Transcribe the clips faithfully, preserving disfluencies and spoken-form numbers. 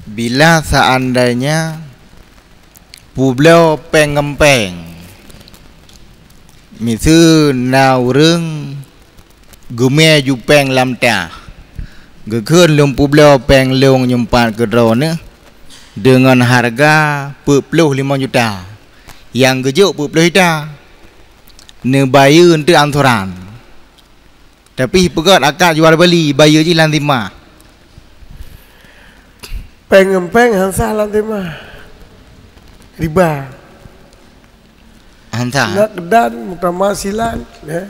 Bila seandainya publoe péng ngon péng, miseue na ureuëng geumé ju péng lam tah, geukheun lôn publoe péng lôn nyumpat keudroe neuh deungon hareuga peuet ploh limong juta, nyang geujok peuet ploh juta, neubayeue eunteuk ansuran. Tapi peugét akad jual beli, bayeue jih lam timah. Péng ngon péng han sah lam timah. Riba. Han sah. Naqdan, mutamasilan, ya.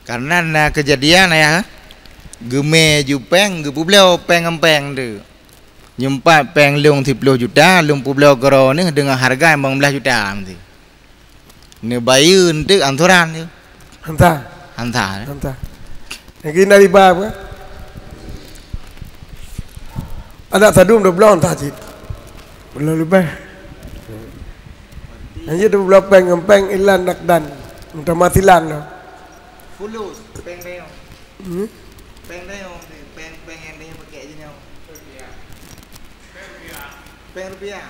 Karena na keujadian, ya, geumé ju péng, geupubloe péng ngon péng tu. Nyumpat péng lôn siploh juta, lôn publoe keudroe neuh deungon hareuga limong blaih juta meusti. Neubayeue eunteuk ansuran tu. Han sah. Han sah. Han sah. Nyang keunan riba apa? Adak sadum dua belas han sah cit. Belum leubeh. Hanya dua belas péng ngon péng ilan naqdan. Mutamasilan tu. Fulus, péng dayong. Hmm? Péng dayong tu, péng, péng nyang dayong pakai je nyoe. Péng rupiah.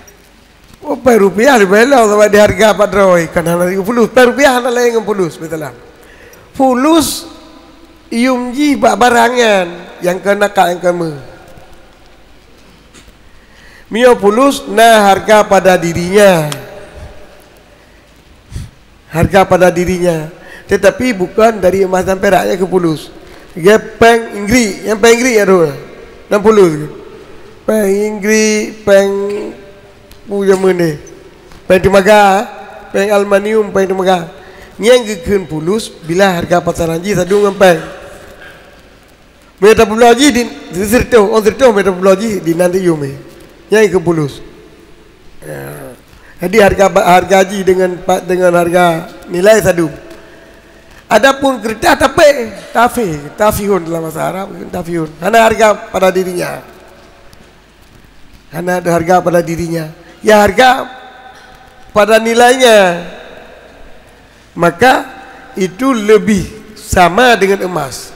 Oh, péng rupiah leubeh lom sabab di hareuga padroe, kan hana fulus. Péng rupiah hana laén ngon fulus, beutôi lah. Fulus yum jih bak barang nyan, nyang keu nakak nyang keu meu. Meunyoe fulus na hareuga pada dirinya. Hareuga pada dirinya, tetapi bukan dari emas dan perak, nyan keu fulus. Lagèe péng Inggris, nyang péng Inggris nyan tu, nyang fulus. Péng Inggris, péng peue jameun nyoe. Péng teumaga, péng aluminium, péng teumaga. Nyan geukheun fulus bila hareuga pasaran jih sadum ngon péng. Meunyoe tapubloe jih di, di sireutôh, ôn sireutôh meunyoe tapubloe jih di nan di yum nyan. Nyan keu fulus. Ya. Jadi hareuga ba-, hareuga jih deungon pa-, deungon hareuga nilai sadum. Adapun keureutah tapéh, tafih, tafihun dalam bahasa Arab, tafihun. Hana hareuga pada dirinya. Hana ada hareuga pada dirinya. Ya, hareuga pada nilainya. Maka itu lebih sama dengan emas.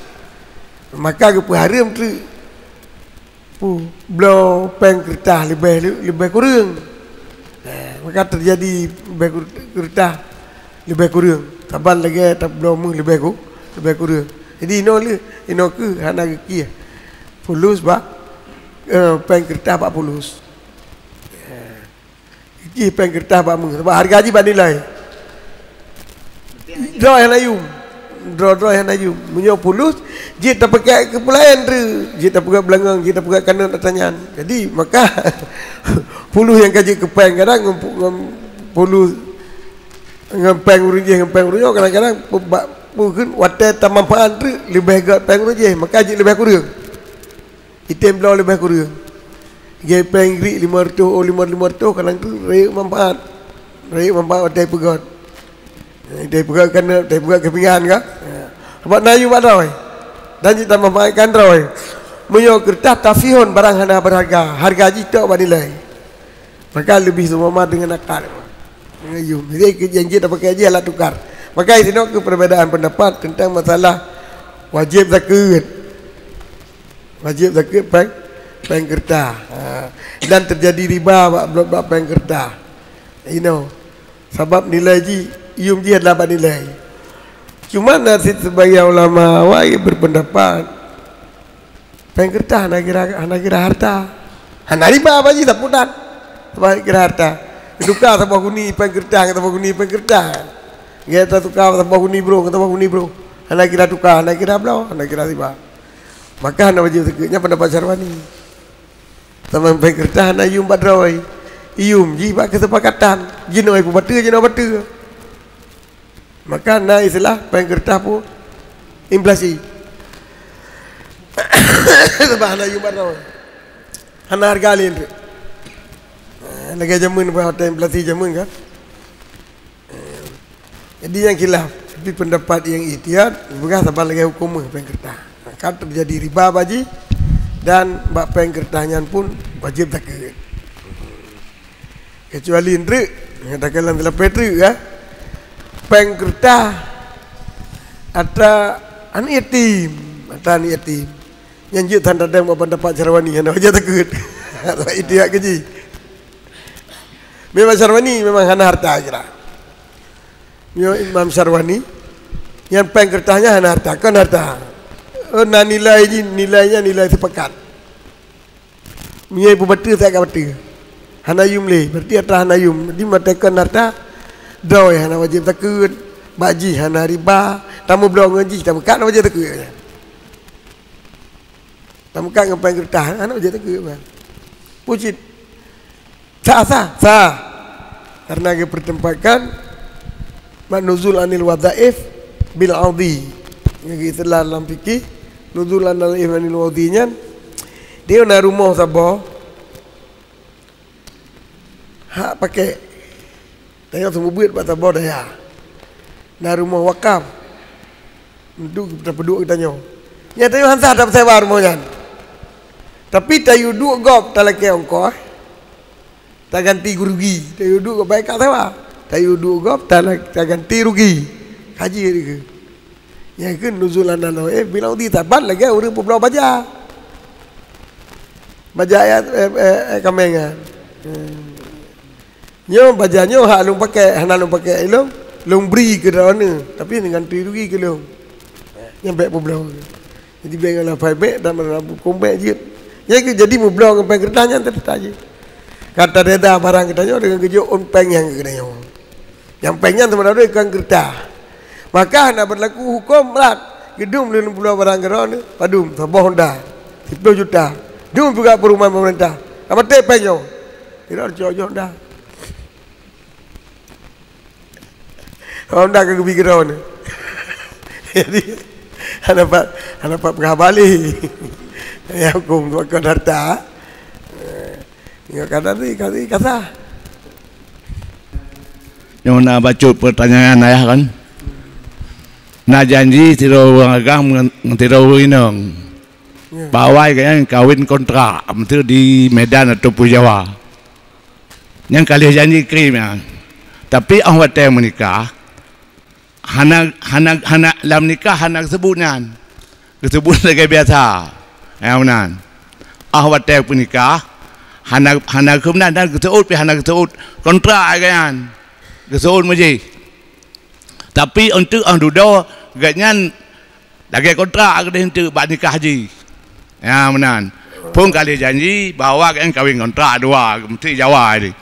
Maka geupeuhareuem teuk pu-, bloe péng keureutah leubeh, leubeh kureueng. Eh, maka teujadi leubeh kur-, keureutah leubeh kureueng. Saban lagèe tabloe méuh leubeh ku-, leubeh kureueng. Jadi inoe lé, inoe keuh hana geukieh fulus bak, eh, péng keureutah bak fulus. Eh. Jih péng keureutah bak méuh, sabab hareuga jih bak nilai. Droe hana yum. Droe-droe hana yum. Meunyoe fulus, jeuet tapeugöt keu peue laén teuk. Jeuet tapeugöt beulangöng, jeuet tapeugöt kanot ata nyan. Jadi, maka, fulus nyang ka jeuet keu péng kadang ngon pu-, ngon fulus, ngon péng ureueng jéh, ngon péng ureueng nyoe kadang-kadang pe-, bak peue kheun watèe tamanfaat teuk leubeh göt péng ureueng jéh, maka jeuet leubeh kureueng. Item bloe leubeh kureueng. Lagèe péng Inggris limong reutôh, oh, limong, limong reutôh, kadang tu rayeuk manfaat. Rayeuk manfaat watèe peugöt. Watèe peugöt kan, watèe peugöt keu pingan kan? Ya. Sabab na yum bak droe. Dan jeuet tamanfaatkan droe. Meunyoe keureutah tafihon barang hana beurharga, hareuga jih tok bak nilai. Maka leubeh seumama deungon akad. Deungon yum. Jadi, keu janji tapakai jih alat tukar. Maka, di sinoe keuh perbedaan pendapat tentang masalah wajéb zakeuet. Wajéb zakeuet péng, péng keureutah. Ha. Dan teujadi riba bak, bak, bak péng keureutah. Inoe. Sabab nilai jih, yum jih adalah bak nilai. Cuma na cit sebagian ulama awai berpendapat, péng keureutah hana kira, hana kira harta. Hana riba bak jih sapeue tan. Sabab kira harta. Tuka saboh guni péng keureutah ngon saboh guni péng keureutah. Gét tatuka saboh guni broh ngon saboh guni broh. Hana kira tuka, hana kira bloe, hana kira riba. Maka hana wajéb zakeuet, nyan pendapat Syarwani. Teuma péng keureutah hana yum bak droe. Yum jih bak keusepakatan. Jinoe peubateue, jinoe bateue. Maka na istilah péng keureutah peue? Inflasi. Sabab hana yum bak droe. Hana hareuga lé teuk. Eh, lagèe jameun, bah, watèe inflasi jameun kan. Jadi nyang khilaf, tapi pendapat nyang ihtiyat, peugah saban lagèe huköm méuh péng keureutah. Ka teujadi riba bak jih, dan bak péng keureutah nyan pun wajéb zakeuet. Keucuali treuk, nyang takheun lam teulapeh treuk, ya. Péng keureutah atra aneuk yatim, atra aneuk yatim. Nyan jeuet tan tadong bak pendapat Syarwani, hana wajéb zakeuet. Itiak keu jih. Memang Syarwani memang hana harta kira. Nyoe Imam Syarwani, nyan péng keureutah nyan hana harta, kon harta. Oh, na nilai jih, nilai nyan nilai seupakat. Meunyoe peubateue, siat ka bateue. Hana yum lé, berarti atra hana yum. Jadi, meuteukon harta, droe hana wajéb zakeuet, bak jih hana riba, tameubloe ngon jih, tameukat hana wajéb zakeuet. Tameukat ngon péng keureutah, hana wajéb zakeuet, kan. Pucit. Sah, sah, sah. Karena geupeutempatkan mak nuzul anil wadhaif bil audi. Nyang geuistilah lam fikih, nuzul anil, anil audi nyan, dia na rumoh saboh, hak pakai. Tanyoe seumeubeuet bak saboh dayah. Na rumoh wakaf. Untuk tapeuduek geutanyoe. Nyan tanyoe han sah tapeusewa rumoh nyan. Tapi tayue duek gob talakée ongkos, taganti rugi. Tayue duek gob baik ka sewa. Tayue duek gob tala-, taganti rugi. Haji dikeue. Nyang kheun nuzulan ala, eh, bilang di taban lagée ureuëng peubloe baja. Baja ayat, eh, eh, eh, kaméng nyan. Hmm. Nyoe baja nyoe hak lôn pakai, hana lôn pakai lôn, lôn bri keu droeneuh, tapi ngon teurugi keu lôn. Nyan bék peubloe. Jadi bék ngon lafai bék dan meurabuk kong bék jeuet. Nyang keu jadi meubloe ngon péng keureutah nyan teuta jih. Ka tareda barang geutanyoe deungon geujok ôn péng nyang keu geutanyoe. Nyang péng nyan seumeudaroe kon keureutah. Maka hana beulaku huköm rat. Geudum lôn peubloe barang keu droeneuh, padum, saboh honda, siploh juta. Dum peugah peurumahan pemerintah. Ka maté péng nyoe. Kira cok-cok dah. Honda ka geubi kira ni. Jadi, hana pat, hana pat peugah bali. Ya, hukum bukan harta. Eh, ya, kata ni, kata ni, kata. Nyoe na bacut pertanyaan ayah kan. Na janji sidroe ureuëng agam ngon, ngon sidroe ureuëng inong. Ya. Bak awai gobnyan kawin kontrak, meusti di Medan ataupun Jawa. Nyang ka lheueh janji krim nyan. Tapi óh watée meunikah, hana, hana, hana, lam nikah hana geuseubut nyan. Geuseubut lagée biasa. Nyang meunan. Óh watée peunikah, hana, hana keunan dan geuseuôt pih hana geuseuôt kontrak lagée nyan. Geuseuôt meujih. Tapi untuk óh dudoe, gobnyan lagée kontrak keudeh enteuk bak nikah jih. Ya, meunan. Phon ka lheueh janji bahwa gobnyan kawin kontrak dua, meusti Jawa jih.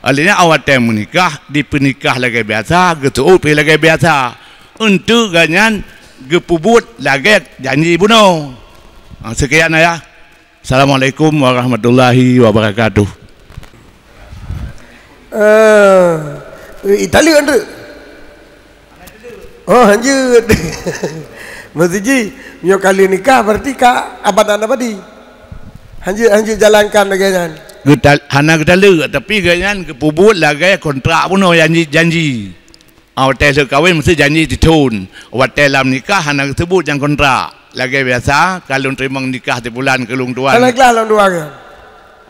Oleh nyan, awai watée meunikah, dipeunikah lagée biasa, geuseuôt pih lagée biasa. Untuk gobnyan geupeubuet lagée janji bunoe. Ha, sekian, Ayah. Assalamualaikum warahmatullahi wabarakatuh. Eh, Itali, Andre. Oh, hanjeuet. Maksud jih, nyoe kali nikah berarti ka abadan abadi. Hanjeuet, hanjeuet jalankan lagée nyan. Geutal-, hana geutaleuek, tapi gobnyan geupeubuet lagée kontrak bunoe janji, janji. Ah, watée lheueh kawin meusti janji tithon. Watée lam nikah hana geuseubut nyang kontrak. Lagée biasa, ka lôn teurimong nikah sibulan keu lôn tuan. Hana glah lôn dua nyan.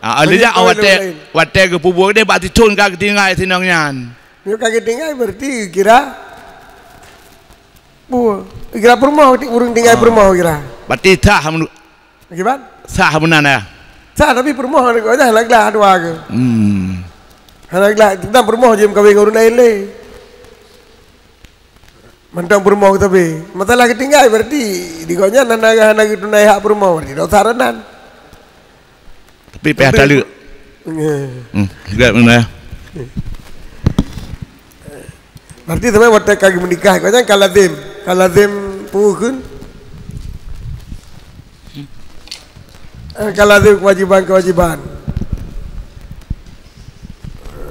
Ah, alheuh nyan watée, watée geupeubuet deh bak tithon ka geutinggai sinong nyan. Nyoe ka geutinggai berarti kira, bu, kira peurumoh, ureuëng tinggai peurumoh kira. Berarti sah menu-, Akibat? Sah meunan, ya? Sah, tapi peurumoh hana glah dua ke? Hmm. Hana glah, teuntang peurumoh jeuem kawin ngon ureuëng laén lé. Mantong peurumoh geutabé. Masalah geutinggai berarti di gobnyan hana, hana geutunai hak peurumoh, berarti dosa ranan. Tapi payah taleuek. Hmm, juga meunan, ya. Berarti sampai watée ka geumeunikah, gobnyan ka lazim. Ka lazim peue kheun? Eh, ka lazim kewajiban-kewajiban.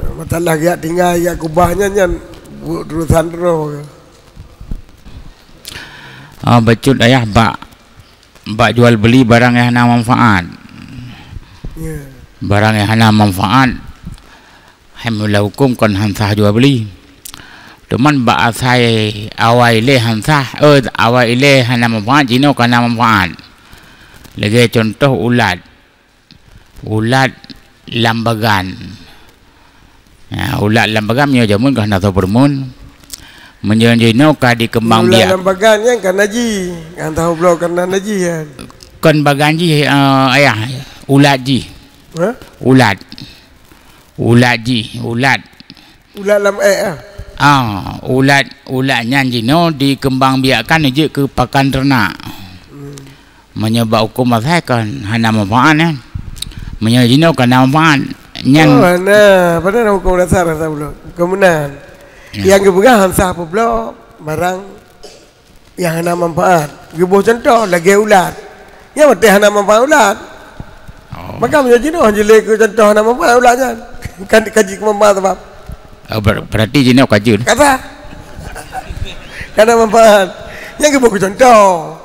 Eh, masalah geujak tinggai, geujak keubah nyan, nyan urusan droe. Ah, bacut ayah bak, bak jual beli barang nyang hana manfaat. Ya. Barang nyang hana manfaat, hai meulah huköm kon han sah jual beli. Teuma bak asai awai ilée han sah, eh, awai ilée hana manfaat, jinoe ka na manfaat. Lagée cuntoh ulat. Ulat lam bagan. Ya, ulat lam bagan meunyoe jameun ka hana soe peurumun. Meunyoe jinoe ka dikeumbang biak. Ulat lam bagan nyan ka najih, nyang tahu bloe ka na najih nyan. Kon bagan jih, eh, ayah, ulat jih. Ha? Ulat. Ulat jih, ulat. Ulat lam èk ah. Ah, ulat, ulat nyan jinoe dikeumbangbiakkan jeuet keu pakan teurenak. Hmm. Meunyoe bak huköm asai kan hana manfaat nyan. Meunyoe jinoe kan na manfaat nyan. Oh, hana. Padahai huköm dasar rasa ulôn. Keumudian, ya, nyang geupeugah han sah peubloe barang nyang hana manfaat. Geuboh cuntoh lagèe ulat. Nyang watèe hana manfaat ulat. Oh. Maka meunyoe jinoe jilé keu cuntoh hana manfaat ulat nyan. Kan kaji keu manfaat sabab. Oh, ber-, berarti jinoe kajeun. Kata. Hana manfaat. Nyang geuboh keu cuntoh.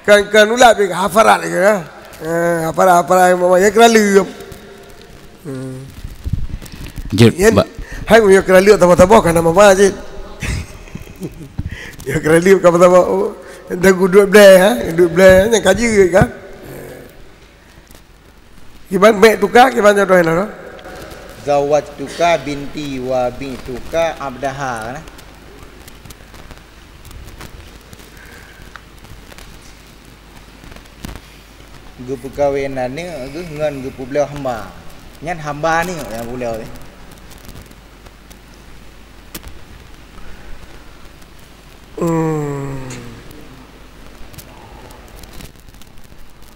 Kan, kan ulat pih hafarat lagèe, ha. Ha, hafarat, hafarat, ya, keuraleueb. Hmm. Jeuet, Nyan, ba- hai meunyoe keuraleueb saboh-saboh ka na mama cit. Ya keuraleueb ka saboh. Oh, dah duek bleh, ha? Duek bleh, nyang ka jeuet kan? Kiban bèk tuka, kiban contoh laén. Zawajtuka binti wa bi'tuka abdaha, kan? Geupeukawen aneuk geuh ngon geupeubloe hamba. Nyan hamba aneuk nyang peubloe teh. Hmm.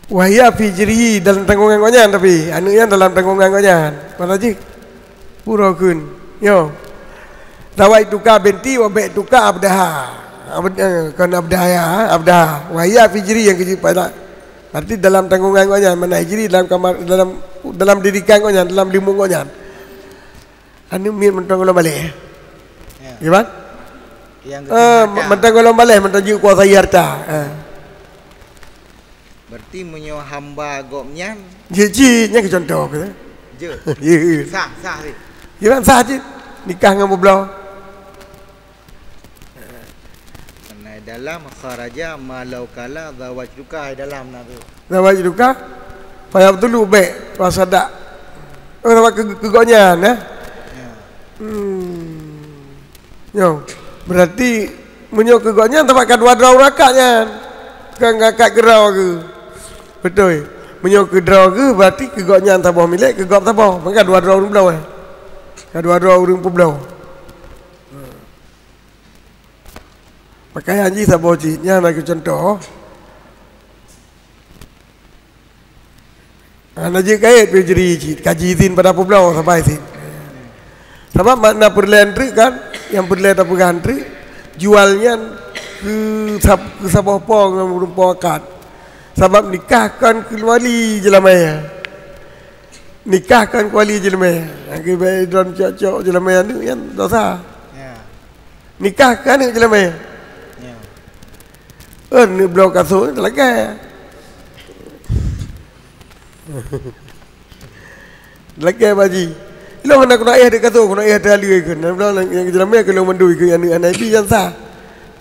Wahia fi hijri, dalam tanggongan gobnyan, tapi aneuk nyan dalam tanggongan gobnyan. Mana jih? Pura kheun. Nyoe. Zawajtuka binti wa bi'tuka abdaha. Abd-, eh, kon abdaya, abdaha. Wahia fi hijri nyang keuji pada. Berarti dalam tanggongan gobnyan, mana hijri dalam kamar, dalam, dalam didikan gobnyan, dalam limong gobnyan. Aneuk miet mantong gohlom baleh, eh? Ya. Gimana? Yang Eh, ketiga. Mantong gohlom baleh, mantong jeuet kuasai harta. Eh. Berarti meunyoe hamba gobnyan Jeuet cit, nyan keu contoh keu. Jeuet. Jeuet. Sah, sah cit. Jeuet sah cit. Nikah ngon peubloe. Karena dalam kharaja ma laukala zawajtuka dalam na tu. Zawajtuka, fayabtulu bèk, wa sadaq. Oh, sabab keu, keu gobnyan, eh? Ya. Hmm. Nyoe, berarti meunyoe keu gobnyan teuma ka dua droe ureueng akad nyan. Kon akad keu droe geuh. Beutôi. Meunyoe keu droe geuh, berarti keu gobnyan saboh milék, keu gob saboh. Maka dua droe ureueng bloe, eh. Ka dua droe ureueng peubloe. Pakaian jih saboh cit, nyan lagèe contoh. Hana jeuet kayèe pih jri cit, ka jiizin pada peubloe sabai cit. Sabab makna peureulèe treuk kan, nyang peureulèe tapeugah treuk, jual nyan keu sab-, keu saboh po ngon ureueng po akad. Sabab nikah kan keu wali jeulamèe. Nikah kan keu wali jeulamèe. Nyang keu bèk droen cok-cok jeulamèe aneuk nyan dosa. Ya. Nikah keu aneuk jeulamèe. Ya. Eh, neubloe kasô ni teulakèe. Teulakèe baji. Ilong hana keuneuk ayah di kasô, keuneuk ayah teuhalue keu. Neubloe nyang jeulamèe keu lôn mandum keu aneuk hana ibi nyan sah.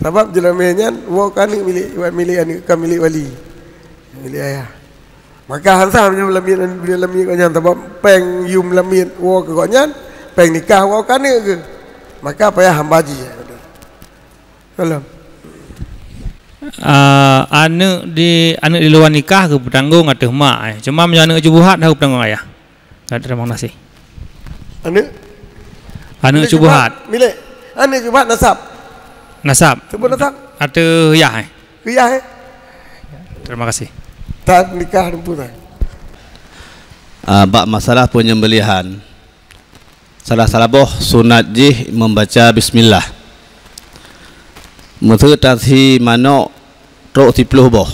Sabab jeulamèe nyan woe keu aneuk milék, milék aneuk, ka milék wali. Milék ayah. Maka han sah meunyoe lamiet, lamiet gobnyan, sabab pèng yum lamiet woe keu gobnyan, pèng nikah woe keu aneuk geuh. Maka payah hamba jih. Salam. Ah, aneuk di, aneuk di luwa nikah geupeutanggong ateueh mak, eh. Cuma meunyoe aneuk syubhat, hana geupeutanggong ayah. Ka, terima kasih. Aneuk? Aneuk syubhat. Milék. Aneuk syubhat nasab. Nasab. Sebut nasab. Ateueh yah, eh. Keu yah, eh. Terima kasih. Tan nikah teumpu tan. Ah, bak masalah penyembelihan, salah saboh sunat jih membaca bismillah. Meuseu tasi manok trok siplôh boh.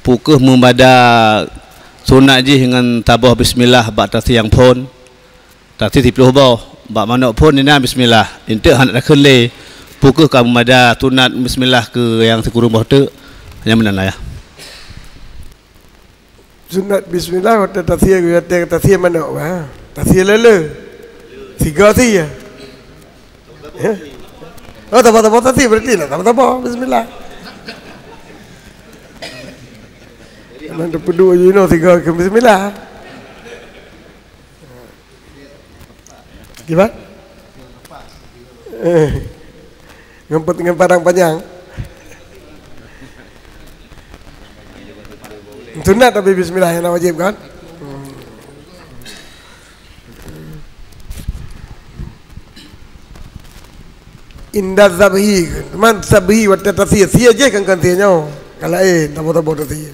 Peu kheueh meubada sunat jih ngon saboh bismillah bak tasi nyang phôn? Tasi siplôh boh, bak manok phôn inan bismillah. Eunteuk hana takheun lé, peu kheueh ka meubada sunat bismillah keu nyang sikureueng boh teuk? Nyang meunan lah, ya. Sunat bismillah watèe tasi, watèe tasi manok, ha. Tasi lé-lé. Sigoe sie, ya. Ya. Oh, taba-taba tasi berarti lah, taba-taba. Bismillah. Nang teupeuduk jinoe sigoe keu bismillah. Kiban? Eh. Ngon pet-, ngon padang panyang. Sunat tapi bismillah nyang wajéb kan? Hmm. Inda zabhi. Man zabhi watèe tasie. Sie jih kan, kan sie nyoe. Ka laén, tabo-tabo tasie.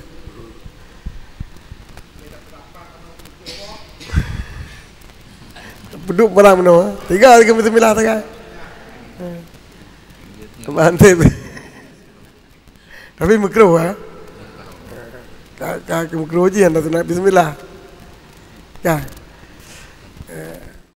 Peuduek barang meunoe. Tiga lagi bismillah tiga. Mantap. Tapi makruh, ha? Ka, ka makruh jih anda sunat bismillah. Ka.